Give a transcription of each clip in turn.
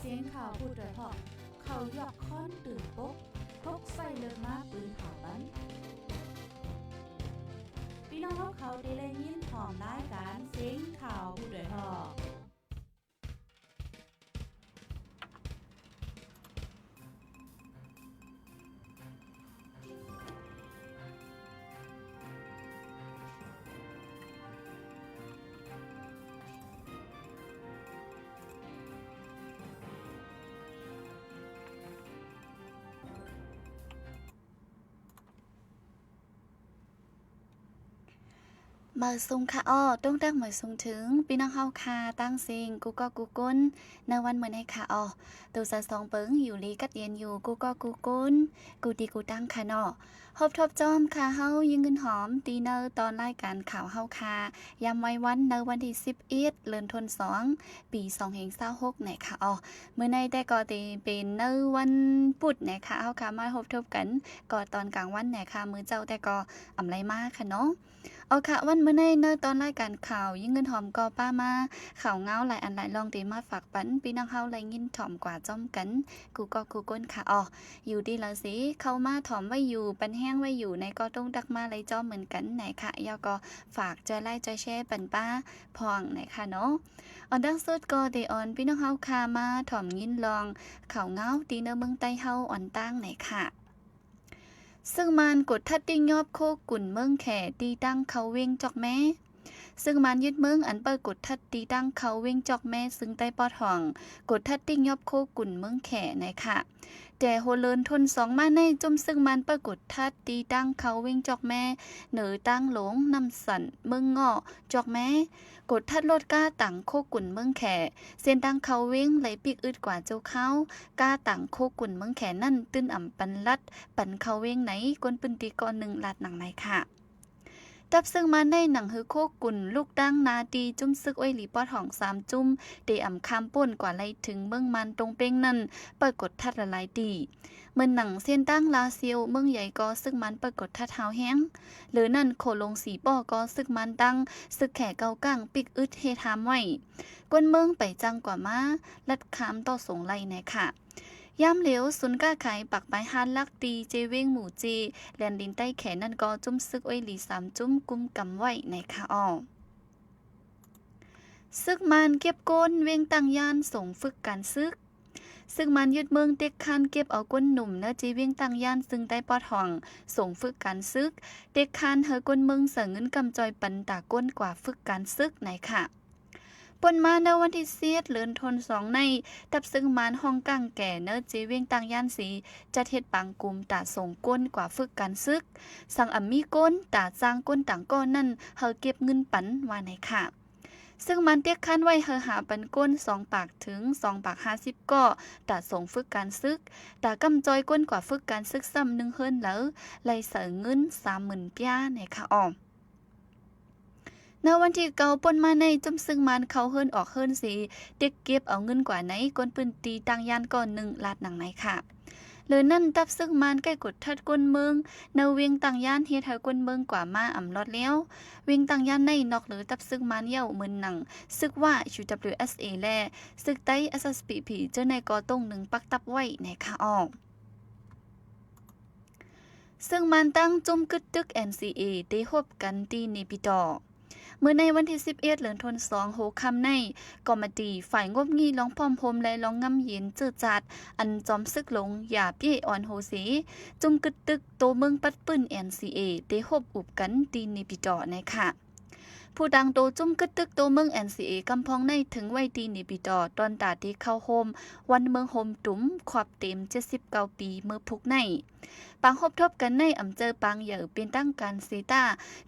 ສຽງຂ່າວຜູ້ໂດຍຮອກ ເຂົາຢອກຄ້ອນຕື່ນປົກ ປົກໄຟເລິກມາປືນເຜົາບັນ. ພີ່ນ້ອງເຮົາເຂົາທີ່ໄດ້ຍິນພ້ອມລາຍການສຽງຂ່າວຜູ້ໂດຍຮອກ. ມາສົ່ງຄ່ະເອາະ ຕົງຕັກມາສົ່ງເຖິງພີ່ນ້ອງເຮົາຄ່ະ ຕ່າງເສັງ ກູ່ເກາະກູ່ກົນ ໃນວັນມື້ນີ້ຄ່ະເອາະ. ໂຕຊາສອງເປິງ ຢູ່ດີກັດເຢັນຢູ່ ກູ່ເກາະກູ່ກົນ ກູ່ທີ່ກູ່ຕັ້ງຄ່ະເນາະ. ພົບທົບຈອມຄ່ະເຮົາ ຍິງເງິນຫອມ ທີ່ໃນຕອນລາຍການຂ່າວເຮົາຄ່ະ ຍາມໄວວັນ ໃນວັນທີສິບເອັດ ເດືອນທັນວາ ປີສອງພັນຊາວຫົກ ນີ້ຄ່ະເອາະ. ມື້ນີ້ແຕ່ກໍທີ່ເປັນໃນວັນພຸດນີ້ຄ່ະ ເຮົາຄ່ະມາພົບທົບກັນ ກໍຕອນກາງວັນນີ້ຄ່ະ ມື້ເຊົ້າແຕ່ກໍອຳໄລມາຄ່ະເນາະ. ເອົາຄ່ະ ວັນມື້ນີ້ໃນຕອນລາຍການຂ່າວ ຍິງເງິນຫອມກໍປະມາຂ່າວງາວຫຼາຍອັນຫຼາຍລອງ ທີ່ມາຝາກປັນພີ່ນ້ອງເຮົາໄດ້ຍິນຖ່ອມກວ່າຈອມກັນ ກູ່ເກາະກູ່ກົນຄ່ະເອາະ. ຢູ່ທີ່ລາວສີເຂົ້າມາຖ່ອມໄວ້ຢູ່ ປັນແຮງໄວ້ຢູ່ໃນກໍຕົງຕັກມາໄລ່ຈອມເໝືອນກັນນະຄະ. ແລ້ວກໍຝາກຈອຍໄລຈອຍແຊປັນປ້າພ້ອມນະຄະເນາະ. ອັນດັງສຸດກໍໄດ້ອອນພີ່ນ້ອງເຮົາຄ່ະມາຖ່ອມຍິນລອງຂ່າວງາວທີ່ໃນເມືອງໃຕ້ເຮົາອ່ອນຕ່າງນະຄະ. ຊຶກມານກົດທັດຕິຍອບໂຄກຸນເມືອງແຂ ຕີຕັ້ງເຂົ້າເວັງຈອກແມ. ຊຶກມານຍຶດເມືອງອັນເປີກກົດທັດຕີຕັ້ງເຂົ້າເວັງຈອກແມ ຊຶງໃຕ້ປອດຫ້ອງ ກົດທັດຕິຍອບໂຄກຸນເມືອງແຂນະຄະ. ແຕ່ຫົວເລີນທົນສອງມາໃນ ຈຸ້ມຊຶກມານເປີກກົດທັດຕີຕັ້ງເຂົ້າເວັງຈອກແມ ເໜີທາງຫຼວງນ້ຳສັນ ເມືອງເງາະ ຈອກແມ ກົດທັດລົດກ້າຕັງໂຄກຸນເມືອງແຂ ເສັ້ນທາງເຂົ້າເວັງໄຫຼປີກອຶດກວ່າຊົ່ວຄາວ. ກ້າຕັງໂຄກຸນເມືອງແຂນັ້ນ ຕື່ນອຳປັນລັດ ປັນເຂົ້າເວັງໃນ ຄົນພື້ນທີ່ກໍໜຶ່ງລາດໜັງໃນຄະ. ທັບຊຶກມານໄດ້ໜັງຮືໂຄກຸນ ລຸກຕັ້ງນາຕີ ຈຸ້ມຊຶກອວຍຫຼີປອດຫ້ອງສາມຈຸ້ມ ເຕອຳຂ້າມໂປ້ນກວ່າໄລ່ເຖິງເມືອງມານຕົງເປັງນັ້ນ ເປີກກົດທັດຫຼາຍໆຕີ ເໝືອນໜັງເສັ້ນທາງລາວຊຽວ ເມືອງໃຫຍ່ກໍຊຶກມານເປີກກົດທັດຮາວແຮງ. ເຫຼືອນັ້ນໂຄລົງສີປໍກໍຊຶກມານຕັ້ງ ຊຶກແຂເກົ້າກ້າງປີກອຶດເຮັດຫ້າມໄວ້ ຄົນເມືອງໄປຈ້າງກວ່າມາ ລັດຂ້າມຕໍ່ສົງໄລ່ນະຄະ. ຍາມຫຼຽວ ສູນຄ້າຂາຍປາກປາຍຫ້າຫຼັກ ທີ່ເຈເວັງໝູ່ເຈ ແລນດິນໃຕ້ແຂນັ້ນກໍຈຸ້ມຊຶກອວຍຫຼີສາມຈຸ້ມກຸມກຳໄວ້ນະຄະອອ. ຊຶກມານເກັບກົ້ນເວັງຕາງຢ້ານ ສົ່ງຝຶກການຊຶກ. ຊຶກມານຍຶດເມືອງ ເຕັກຄານເກັບເອົາກົ້ນໜຸ່ມ ເໜືອເຈເວັງຕາງຢ້ານ ຊຶງໃຕ້ປອດຫ້ອງ ສົ່ງຝຶກການຊຶກ. ເຕັກຄານໃຫ້ກົ້ນເມືອງໃສ່ເງິນກຳຈອຍປັນຕາກົ້ນກວ່າຝຶກການຊຶກນະຄະ. ປົນມາໃນວັນທີສິບເອັດ ເດືອນທັນວາ ສອງໃນ ທັບຊຶກມານຫ້ອງກ້າງແກ່ ເນີເຈເວັງຕາງຢ້ານສີ ຈັດເຮັດປາງກຸ່ມຕາສົ່ງກົ້ນກວ່າຝຶກການຊຶກ. ສັງອຳມີກົ້ນ ຕາຈ້າງກົ້ນຕ່າງກໍນັ້ນ ໃຫ້ເກັບເງິນປັນວ່ານະຄະ. ຊຶກມານເຕັກຄານໄວ້ໃຫ້ຫາປັນກົ້ນສອງປາກເຖິງສອງປາກຫ້າສິບກໍ ຕາສົ່ງຝຶກການຊຶກ. ຕາກຳຈອຍກົ້ນກວ່າຝຶກການຊຶກຊ້ຳໜຶ່ງເຮືອນເລີຍ ໄລ່ໃສ່ເງິນສາມໝື່ນປາຍນະຄະອອ. ໃນວັນທີເກົ້າ ປົນມາໃນ ຈຸ້ມຊຶກມານເຂົ້າເຮືອນອອກເຮືອນສີ ເຕັກເກັບເອົາເງິນກວ່າໃນ ຄົນພື້ນທີ່ຕາງຢ້ານກໍໜຶ່ງລາດໜັງໃນຄະ. ເຫຼືອນັ້ນ ທັບຊຶກມານໄກ່ກົດທັດກົ້ນເມືອງ ໃນເວັງຕາງຢ້ານ ເຮັດໃຫ້ກົ້ນເມືອງກວ່າມາອຳລອດແລ້ວ. ເວັງຕາງຢ້ານໃນ ນອກເຫຼືທັບຊຶກມານເຍົາເໝືອນໜັງ ຊຶກວ່າ ຢູດັບເບລີວເອັສເອ ແລະ ຊຶກໄຕ້ ເອັສເອັສພີພີ ເຈົ້າໃນກໍຕົງໜຶ່ງປັກຕັບໄວ້ນະຄະອອ. ຊຶກມານຕັ້ງຈຸ້ມກຶດຕຶກ ແອນຊີເອ ໄດ້ຮົບກັນທີ່ເນປີຕໍ. ເມື່ອໃນວັນທີສິບເອັດ ເດືອນທັນວາ ສອງຫົກຄ່ຳໃນ ກອມມະຕີຝ່າຍງົບງິ້ ລອງພ້ອມໂຮມ ແລະ ລອງງາມເຢັນເຈີຈາດ ອັນຈອມຊຶກຫຼົງຢາເປ້ອອນໂຮເຊ ຈຸ້ມກຶດຕຶກໂຕເມືອງປັດປືນ ແອນຊີເອ ໄດ້ຮົບອຸບກັນທີ່ເນປີຕໍນະຄະ. ຜູ້ຕາງໂຕຈຸ້ມກຶດຕຶກໂຕເມືອງ ແອນຊີເອ ກຳພອງໃນ ເຖິງໄວ້ທີ່ເນປີຕໍ ຕອນຕາທີ່ເຂົ້າໂຮມວັນເມືອງໂຮມຕຸມ ຄອບເຕັມເຈັດສິບເກົ້າປີ ເມື່ອພຸກໃນ. ປາງຮົບທົບກັນໃນອຳເຈີປາງໃຫຍ່ເປັນທາງການເຊຕາ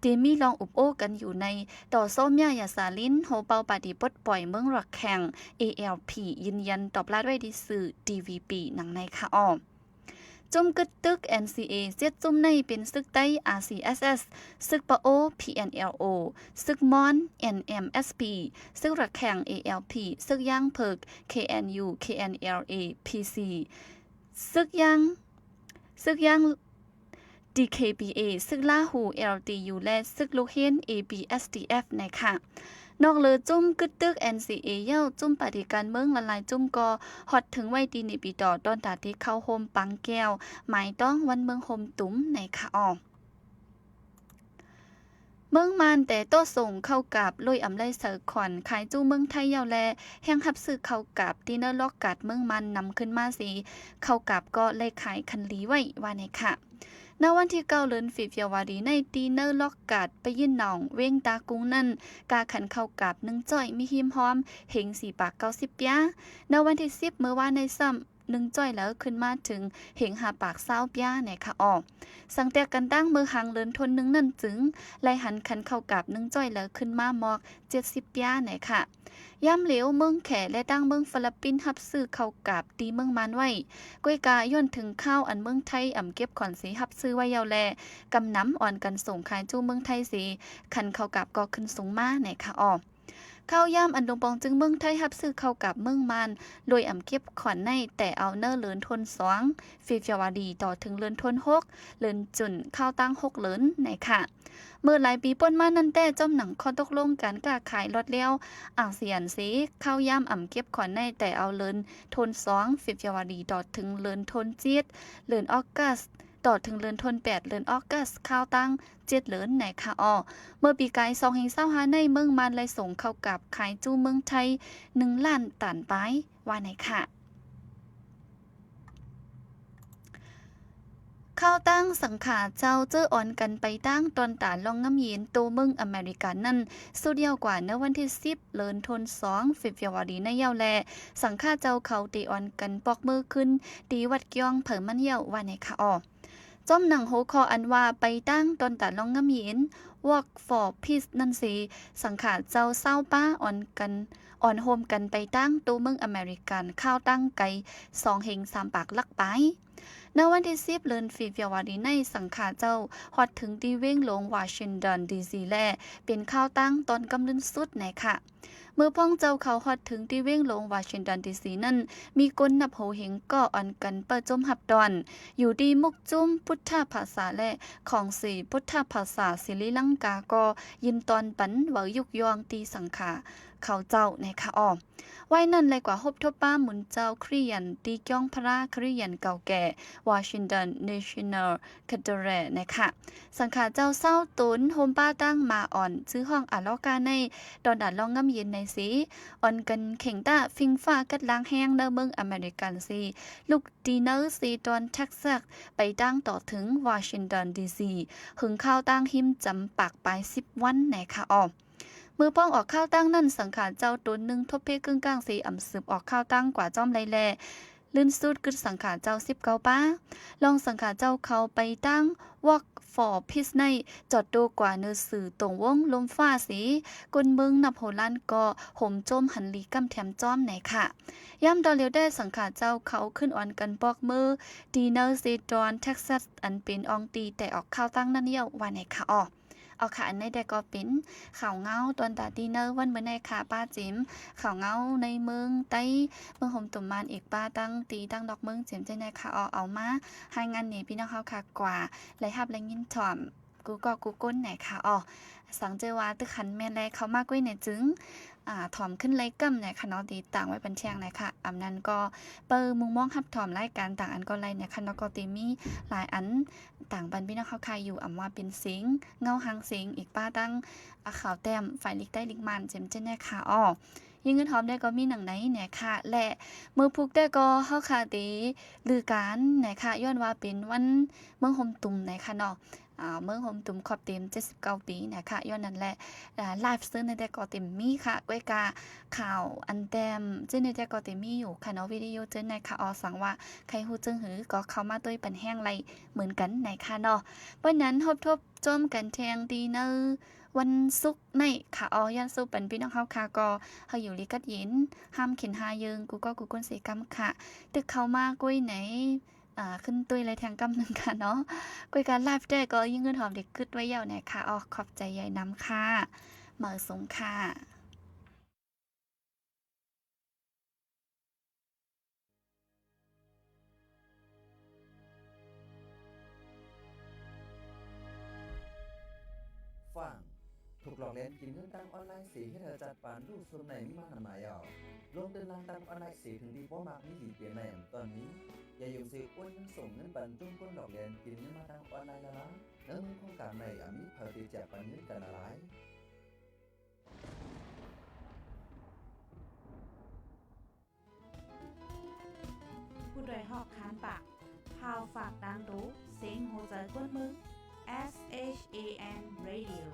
ທີ່ມີລອງອຸບໂອ້ກັນຢູ່ໃນ ຕໍ່ຊໍມຍາ ຢາສາລິນ ໂຮເປົ່າປາຕີປົດປ່ອຍເມືອງຣະແຂ່ງ ເອແອລພີ ຢືນຢັນຕອບລາດໄວ້ທີ່ສື່ ທີວີພີ ໜັງໃນຄະອອ. ຈຸ້ມກຶດຕຶກ ແອນຊີເອ ເຈັດຈຸ້ມໃນເປັນຊຶກໄຕ້ ອາຣ໌ຊີເອັສເອັສ, ຊຶກປະໂອ ພີເອັນແອລໂອ, ຊຶກມອນ ເອັນເອັມເອັສພີ, ຊຶກຣະແຂ່ງ ເອແອລພີ, ຊຶກຢາງເຜິກ ເຄເອັນຢູ ເຄເອັນແອລເອ ພີຊີ, ຊຶກຢາງ ຊຶກຢາງ ດີເຄພີເອ, ຊຶກລາຫູ ແອລທີຢູ ແລະ ຊຶກລູກເຮນ ເອບີເອັສທີເອັຟ ນະຄະ. ນອກເຫຼືອຈຸ້ມກຶດຕຶກ NCA ແລ້ວ, ຈຸ້ມປະຕິການເມືອງຫຼາຍໆຈຸ້ມກໍຮອດເຖິງໄວ້ທີ່ເນປີຕໍ ຕອນຕາທີ່ເຂົ້າໂຮມປາງແກ້ວ ໝາຍຕ້ອງວັນເມືອງໂຮມຕຸມໃນຂະອອກ. ເມືອງມານແຕ່ໂຕະສົ່ງເຂົ້າກາບ ໂລຍອຳໄລສາຍຂວັນຂາຍສູ່ເມືອງໄທແລ້ວ ແລະ ແຮ່ງຮັບຊື້ເຂົ້າກາບທີ່ເນີລັອກກາດເມືອງມານນຳຂຶ້ນມາເສ ເຂົ້າກາບກໍໄລ່ຂາຍຂັນລີໄວ້ວ່າແນ່ຂະ. ໃນວັນທີເກົ້າ ເດືອນເຟບຣວາຣີໃນ ທີ່ເນີລັອກກາດປະຍິນໜອງ ເວງຕາກຸງນັ້ນ ກາຂັນເຂົ້າກາບໜຶ່ງຈ້ອຍ ມີຮີມຮອມເຮັງສີ່ປາກເກົ້າສິບປຽ. ໃນວັນທີສິບ ເມື່ອວານໃນຊ້ຳ ໜຶ່ງຈ້ອຍ ແລ້ວຂຶ້ນມາເຖິງເຮັງຫ້າປາກຊາວປຽແນ່ຂະອອກ. ສັງແຕ່ກັນຕັ້ງເມື່ອຫາງເດືອນທົນໜຶ່ງນັ້ນຈຶ່ງ ໄລ່ຫັນຂັນເຂົ້າກາບໜຶ່ງຈ້ອຍ ແລ້ວຂຶ້ນມາໝອກເຈັດສິບປຽແນ່ຂະ. ຍາມຫຼຽວເມືອງແຂ ແລະ ຕ່າງເມືອງຟີລິບປິນຮັບຊື້ເຂົ້າກາບທີ່ເມືອງມານໄວ້. ກວຍກາຍ້ອນເຖິງຄາວອັນເມືອງໄທອຳເກັບຂອນເສຮັບຊື້ໄວ້ແລ້ວ ແລະ ກຳນຳອ່ອນກັນສົ່ງຂາຍສູ່ເມືອງໄທເສ ຂັນເຂົ້າກາບກໍຂຶ້ນສູງມາແນ່ຂະອອກ. ຄາວຍາມອັນຫຼວງປອງຈຶ່ງເມືອງໄທຮັບຊື້ເຂົ້າກາບເມືອງມານ ໂລຍອຳເກັບຂວັນໃນແຕ່ເອົາເນີເດືອນທົນສອງ ເຟບຣວາຣີ ຕໍ່ເຖິງເດືອນທົນຫົກ ເດືອນຈຸນ ຄາວຕັ້ງຫົກເດືອນໃນຂະ. ເມື່ອຫຼາຍປີປົນມານັ້ນແຕ່ ຈ້ອມໜັງຂໍ້ຕົກລົງການຄ້າຂາຍລອດແລ້ວອາຊຽນເສ ຄາວຍາມອຳເກັບຂວັນໃນແຕ່ເອົາເດືອນທົນສອງ ເຟບຣວາຣີ ຕໍ່ເຖິງເດືອນທົນເຈັດ ເດືອນອອກັສ ຕໍ່ເຖິງເດືອນທົນແປດ ເດືອນອອກັສ ຄາວຕັ້ງເຈັດເດືອນໃນຂະອອກ. ເມື່ອປີກາຍສອງພັນຊາວຫ້າໃນ ເມືອງມານໄລ່ສົ່ງເຂົ້າກາບຂາຍສູ່ເມືອງໄທໜຶ່ງລ້ານຕັນປາຍວ່າໃນຂະ. ຂ່າວຕ່າງ ສັງຂາເຈົ້າເຈີອອນກັນໄປຕາງຕອນຕານລ່ອງງາມເຢັນໂຕເມືອງອາເມລິການັ້ນ ສຸດຍາວກວ່າໃນວັນທີສິບ ເດືອນທົນສອງ ເຟບຣວາຣີໃນແລ້ວ ແລະ ສັງຂາເຈົ້າເຂົາເຕອອນກັນປອກມືຂຶ້ນ ທີ່ວັດກຽງເຜີມັນແລ້ວວ່າໃນຂະອອກ. ຈ້ອມໜັງຫົວຂໍ້ອັນວ່າ ໄປຕາງຕອນຕານລ່ອງງາມເຢັນ Walk for Peace ນັ້ນເສ ສັງຂາເຈົ້າຊາວປາອອນກັນ ອອນໂຮມກັນໄປຕາງໂຕເມືອງອາເມລິກາ ຄາວຕັ້ງໄກສອງເຮັງສາມປາກຫຼັກປາຍ. ໃນວັນທີສິບ ເດືອນເຟບຣວາຣີໃນ ສັງຂາເຈົ້າຮອດເຖິງທີ່ເວງຫຼວງວໍຊິງຕັນ ດີຊີ ແລະ ເປັນຄາວຕັ້ງຕອນກຳລຶ້ນສຸດໃນຂະ. ເມື່ອພວກເຈົ້າເຂົ້າຮອດເຖິງທີ່ເວງຫຼວງວໍຊິງຕັນ ດີຊີ ນັ້ນ ມີຄົນນັບໂຫເຮັງກໍອອນກັນປະຈົມຮັບຕ້ອນ ຢູ່ທີ່ມຸກຈຸ້ມພຸດທະພາສາ ແລະ ຂອງເສພຸດທະພາສາ ສີລີລັງກາກໍຍິນຕອນປັນເວົ້າຍຸກຍ້ອງທີ່ສັງຂາເຂົາເຈົ້າໃນຂະອອກ. ໄວ້ນັ້ນ ແລະ ກວ່າພົບທົບປາໝູນເຈົ້າຄຣິສຕຽນ ທີ່ກຽງພະລາຄຣິສຕຽນເກົ່າແກ່ ວໍຊິງຕັນ National Cathedral ໃນຂະ. ສັງຂາເຈົ້າຊາວຕົນ ໂຮມປາຕັ້ງມາອອນ ຊື່ຫ້ອງອາລອກາໃນ ຕອນດານລ່ອງງາມເຢັນໃນເສ ອອນກັນເຄັ່ງຕາຟິງຟ້າກັດລ້າງແຮງໃນເມືອງອາເມລິກັນເສ ລຸກທີ່ເນີເຊຕອນ ເທັກຊັສ ໄປຕາງຕໍ່ເຖິງວໍຊິງຕັນ ດີຊີ ເຖິງຄາວຕັ້ງຮີມຈຳປາກປາຍສິບວັນໃນຂະອອກ. ເມື່ອພວກອອກຄາວຕັ້ງນັ້ນ ສັງຂາເຈົ້າຕົນໜຶ່ງທົບເພກຶ່ງກາງເສ ອຳສືບອອກຄາວຕັ້ງກວ່າຈ້ອມໄລແລ ລື່ນສຸດຄືສັງຂາເຈົ້າສິບເກົ້າປາ ລອງສັງຂາເຈົ້າເຂົ້າໄປຕາງ Walk for Peace ໃນ ຈອດໂຕກວ່າເນີສື່ຕົງວົງລົມຟ້າເສ ຄົນເມືອງນັບໂຫລ້ານກໍໂຮມໂຈມຫັນລີກຳແຖມຈ້ອມໃນຂະ. ຍາມຕໍ່ຫຼຽວແຕ່ ສັງຂາເຈົ້າເຂົາຂຶ້ນອອນກັນປອກມື ທີ່ເນີເຊຕອນ ເທັກຊັສ ອັນເປັນອ່ອງຕີແຕ່ອອກຄາວຕັ້ງນັ້ນແລ້ວວ່າໃນຂະອອກ. ເອົາຂະ ອັນໃດແຕ່ກໍເປັນຂ່າວເງົາຕອນຕາທີ່ໃນວັນມື້ໃນຂະ ປ້າເຈມ ຂ່າວເງົາໃນເມືອງໃຕ້ ເມືອງໂຮມຕຸມມານ ອີກປ້າຕັ້ງທີ່ຕັ້ງນອກເມືອງເຈມ ເຈົ້າໃນຂະ ເອົາ ເອົາມາລາຍງານໃຫ້ພີ່ນ້ອງເຮົາຂະກວ່າໄດ້ຮັບໄດ້ຍິນຖ່ອມ ກູກໍກູກົນໃນຂະ ເອົາ ສັງເຈີວ່າຕຶກຄັນແມ່ນແລເຂົ້າມາກຸ້ຍໃນຈຶ່ງ ອ່າ ຖ່ອມຂຶ້ນໄລກຳໃນຂະເນາະ ທີ່ຕາງໄວ້ບັນທຽງໃນຂະ. ອຳນັ້ນກໍເປີມຸງມອງຮັບຖອມລາຍການຕ່າງອັນກໍໄລໃນຂະເນາະ ກໍເຕມີຫຼາຍອັນ ຕ່າງບັນພີ່ນ້ອງເຮົາຂະຢູ່ ອຳວ່າເປັນເສງເງົາຫາງເສງ ອີກປ້າຕັ້ງ ອາ ຂ່າວແຕ້ມ ຝ່າຍລີກໃຕ້ລີກມານ ເຈມ ເຈົ້າໃນຂະ ເອົາ ຍິງເງິນຫອມໄດ້ກໍມີໜັງໃນແນະຂະ ແລະ ມື້ພຸກແຕ່ກໍເຮົາຂະເຕລືການແນະຂະ ຍ້ອນວ່າເປັນວັນເມືອງໂຮມຕຸມແນະຂະເນາະ ອາ ເມືອງໂຮມຕຸມຄອບເຕັມເຈັດສິບເກົ້າປີແນະຂະ ຍ້ອນນັ້ນແຫຼະ ອາ ໄລຟ໌ເຊີນແນະແຕ່ກໍເຕັມມີຂະ ກວຍກາຂ່າວອັນແຕ້ມເຈີແນະແຕ່ກໍເຕັມມີຢູ່ຂະເນາະ ວິທະຍຸເຈີແນະຂະ ອອ ສັງວ່າໃຄຮູ້ເຈີຫື ກໍເຂົ້າມາຕຸ້ຍປັນແຮງໄລເໝືອນກັນແນະຂະເນາະ ເພາະນັ້ນ ພົບ ຈົມກັນແທ່ງທີ່ໃນວັນສຸກໃນຂະ ເອົາ ຢ້ານສຸກປັນພີ່ນ້ອງເຮົາຂະ ກໍໃຫ້ຢູ່ດີກັດເຢັນ ຫ້າມເຂັນຫາເຢິງ ກູກໍກູກົນເສກຳຂະ ຕຶກເຂົ້າມາກຸ້ຍໃນ ອາ ຂຶ້ນຕຸ້ຍໄລແທ່ງກຳໜຶ່ງຂະເນາະ ກວຍກາໄລຟ໌ແຕ່ກໍຍິງເງິນຫອມໄດ້ກຶດໄວ້ແລ້ວແນະຂະ ເອົາ ຂອບໃຈໃຫຍ່ນຳຂະ ມາສົ່ງຂະ. ຟັງທຸກ ຫຼອກແລ່ນກິນເງິນທາງອອນລາຍເສ ເຮັດໃຫ້ຈັດປານລູກຊົນໃນມີມານຳຫຼາຍແລ້ວ. ລົງເຕີນລາງທາງອອນລາຍເສ ເຖິງທີ່ບໍ່ມັກມີດີເປັນໃນອຳຕອນນີ້. ຢ່າຍົງເສໂອນເງິນສົ່ງເງິນປັນຈຸມຄົນຫຼອກແລ່ນກິນເງິນມາທາງອອນລາຍລະລາ. ໃນເມືອງຄົງກາງໃນອາມີເຜົາເຕຈາກປັນເງິນກັນລະລາຍ. ຜູ້ດອຍຮອກຄານປາກ ຂ່າວຝາກຕ່າງໂຕ ເສັງຫົວໃຈກວນເມືອງ SHAN Radio.